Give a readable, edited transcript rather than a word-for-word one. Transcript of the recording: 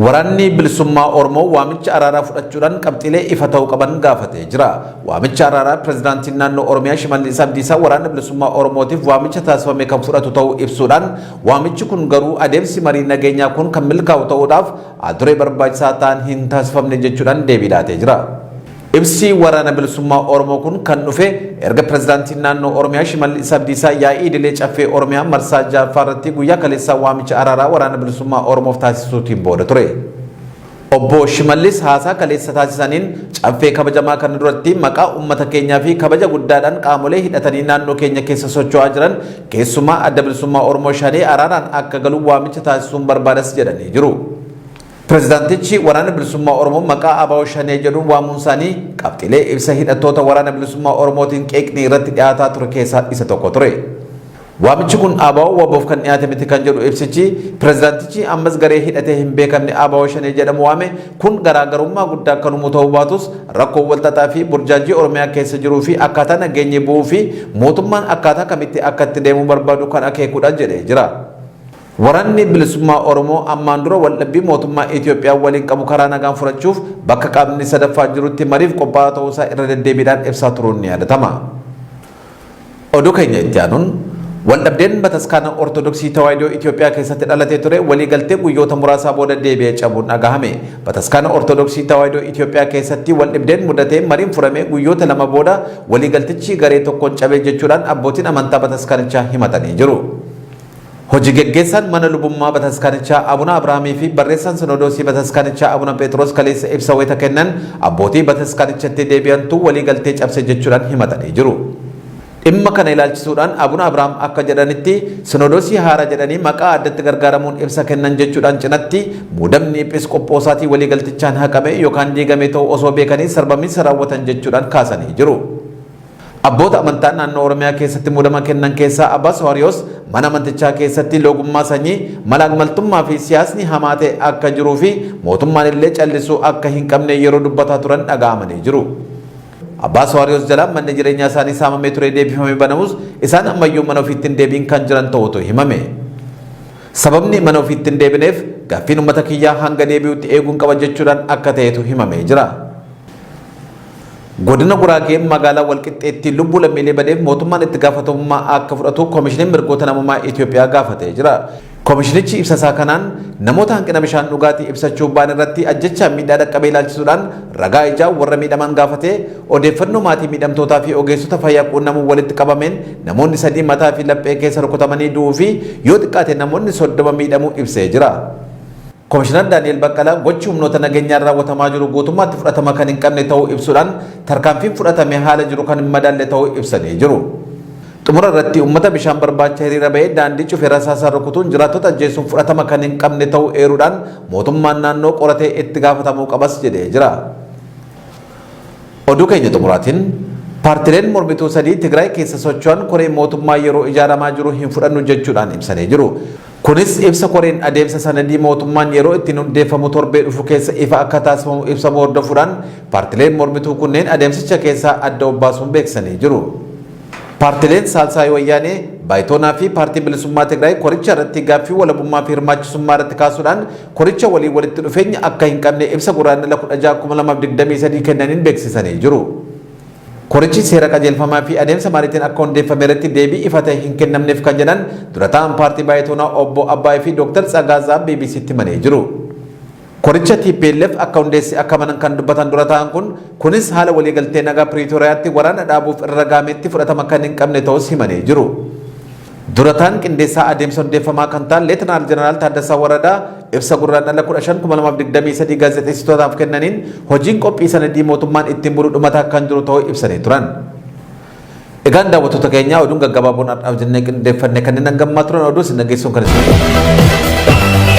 Waraanni Bilisummaa Oromoo waamicha araaraa fudhachuudhaan qabxiilee ifa ta'uu qaban gaafatee jira. Waamicha araaraa Pirezidaantiin Naannoo Oromiyaa Shimallis Abdiisaa Waraana Bilisummaa Oromootiif waamicha taasifame kan fudhatu ta'uu ibsuudhaan waamichi kun garuu adeemsi marii nageenyaa kun kan milkaa'u ta'uudhaaf haal-duree barbaachisaa ta'an hin taasifamne jechuudhaan deebii laatee jira. Ibsi Waraana Bilisummaa Oromoo kun kan dhufe erga Pirezidaantiin Naannoo Oromiyaa Shimallis Abdiisaa yaa'ii idilee Caffee Oromiyaa marsaa 6ffaa irratti guyyaa kaleessaa waamicha araaraa Waraana Bilisummaa Oromoof taasisuutiin booda ture. Obbo Shimallis haasaa kaleessa taasisaniin Caffee kabajamaa kana duratti maqaa uummata keenyaa fi kabaja guddaadhaan qaamolee hidhatanii naannoo keenya keessa socho'aa jiran keessumaa Adda Bilisummaa Oromoo Shanee araaraan akka galu waamicha taasisuun barbaadas jedhanii jiru. Pirezidaantichi Waraana Bilisummaa Oromoo maqaa ABO Shanee jedhuun waamuunsaanii qabxiilee ibsa hidhattoota Waraana Bilisummaa Oromootiin qeeqni irratti dhiyaataa ture keessaa isa tokko ture. Waamichi kun ABO WBOf kan dhiyaate miti kan jedhu ibsichi, pirezidaantichi ammas garee hidhatee hin beekamne ABO Shanee jedhamu waame kun garaagarummaa guddaa kan uumu ta'uu baatus rakkoo walxaxaa fi burjaajii Oromiyaa keessa jiruu fi akkaataa nageenyi bu'uu fi mootummaan akkaataa kamitti akka itti deemuu barbaadu kan akeekudha jedhee jira. Waraanni Bilisummaa Oromoo ammaan dura waldhabbii mootummaa Itoophiyaa waliin qabu karaa nagaan furachuuf bakka qaamni sadaffaa jirutti mariif qophaa'aa ta'uusaa irra deddeebiidhaan ibsaa turuun ni yaadatama. Oduu keenya itti aanuun, waldhabdeen Bataskaana Ortodoksii Tawaahidoo Itoophiyaa keessatti dhalatee ture waliigaltee guyyoota muraasaa booda deebi'ee cabuun dhagahame. Bataskaana Ortodoksii Tawaahidoo Itoophiyaa keessatti waldhibdeen mudatee mariin furamee guyyoota lama booda waliigaltichi garee tokkoon cabe jechuudhaan abbootiin amantaa bataskaanichaa himatanii jiru. Hoji geggeessaan mana lubummaa bataskaanichaa Abuna Abrahaamii fi barreessaan Sinodoosii bataskaanichaa Abuna Pheexiroos kaleessa ibsa wayita kennan abbootii bataskaanichatti deebi'antu walii galtee cabse jechuudhaan himatanii jiru. Dhimma kana ilaalchisuudhaan Abuna Abrahaam akka jedhanitti Sinodoosii haaraa jedhanii maqaa addatti gargaaramuun ibsa kennan jechuudhaan cinatti muudamni Ephis Qophoosaatii walii galtichaan haqame yookaan diigame ta'uu osoo beekanii sarbamiinsa raawwatan jechuudhaan kaasanii jiru. Abboota amantaa naannoo Oromiyaa keessatti muudama kennan keessaa Abbaa Sawaariyoos mana amantichaa keessatti loogummaa sanyii, malaanmaltummaa fi siyaasni hamaa ta'e akka jiruu fi mootummaan illee callisuu akka hin qabne yeroo dubbataa turan dhaga'amanii jiru. Abbaa Sawaariyoos jalaa manni jireenyaa isaanii saamamee ture deebifamee banamus isaan ammayyuu mana ofiitti hin deebiin kan jiran ta'uutu himame. Sababni mana ofiitti hin deebineef gaaffiin uummata kiyyaa hanga deebi'utti eeguun qaba jechuudhaan akka ta'etu himamee jira. Godina Guraagee magaalaa Walqixxeetti lubbuu lammiilee badeef mootummaan itti gaafatamummaa akka fudhatu Komishiniin Mirgoota Namoomaa Itiyoophiyaa gaafatee jira. Komishinichi ibsa isaa kanaan namoota hanqina bishaan dhugaatii ibsachuu ba'an irratti ajjechaan miidhaa dhaqqabe ilaalchisuudhaan ragaa ijaa warra miidhaman gaafatee odeeffannoo maatii miidhamtootaa fi ogeessota fayyaa quunnamuun walitti qabameen namoonni 3 mataa fi laphee keessa rukutamanii du'uu fi yoo xiqqaate namoonni 30 miidhamuu ibsee jira. Komishinar Daani'eel Baqqalaa gochi humnoota nageenyaan raawwatamaa jiru guutummaatti fudhatama kan hin qabne ta'uu ibsuudhaan tarkaanfiin fudhatame haala jiru kan hin madaalle ta'uu ibsanii jiru. Xumura irratti uummata bishaan barbaacha hiriira ba'ee daandii cufe rasaasaan rukutuun jiraattota ajjeesuun fudhatama kan hin qabne ta'uu eeruudhaan mootummaan naannoo qoratee itti gaafatamuu qabas jedhee jira. Oduu keenya xumuraatiin, Paartileen mormituu sadii Tigraay keessa socho'an koree mootummaa yeroo ijaaramaa jiru hin fudhannu jechuudhaan ibsanii jiru. Kunis ibsa koreen adeemsa sanadii mootummaan yeroo ittiin hundeeffamu torbee dhufu keessa ifa akka taasifamu ibsamu hordofuudhaan paartileen mormituu kunneen adeemsicha keessaa adda of baasuun beeksisanii jiru. Paartileen Saalsaay Wayyaanee, Baayitoonaa fi Paartiin Bilisummaa Tigraay koricha irratti gaaffii walabummaa fi hirmaachisummaa irratti kaasuudhaan koricha waliin walitti dhufeenya akka hin qabne ibsa Guraandhala 16, 2023 kennaniin beeksisanii jiru. Korichi seera qajeelfamaa fi adeemsa maaliitiin akka hundeeffame irratti deebii ifa ta'e hin kennamneef kan jedhan dura taa'aan paartii Baayitoonaa Obbo Abbaay fi Dooktar Tsagaazaab BBCtti himanii jiru. Koricha tplf akka hundeesse akka amanan kan dubbatan dura taa'aan kun, kunis haala waliigaltee nagaa Piriitooriyaatti waraana dhaabuuf irra gahametti fudhatama kan hin qabne ta'uus himanii jiru. Dura ta'aan qindeessaa adeemsa hundeeffamaa kan ta'an Leetanaal Jeneraal Taaddasaa Warradaa ibsa Gurraandhala 15, 2023 gaazexeessitootaaf kennaniin hojiin qophii sanadii mootummaan ittiin bulu dhumataa kan jiru ta'uu ibsanii turan. Egaan daawwattoota keenya oduun gaggabaaboon har'aaf jennee qindeeffanne kanneen hangammaa turan oduu isin dhageessuun kan isin.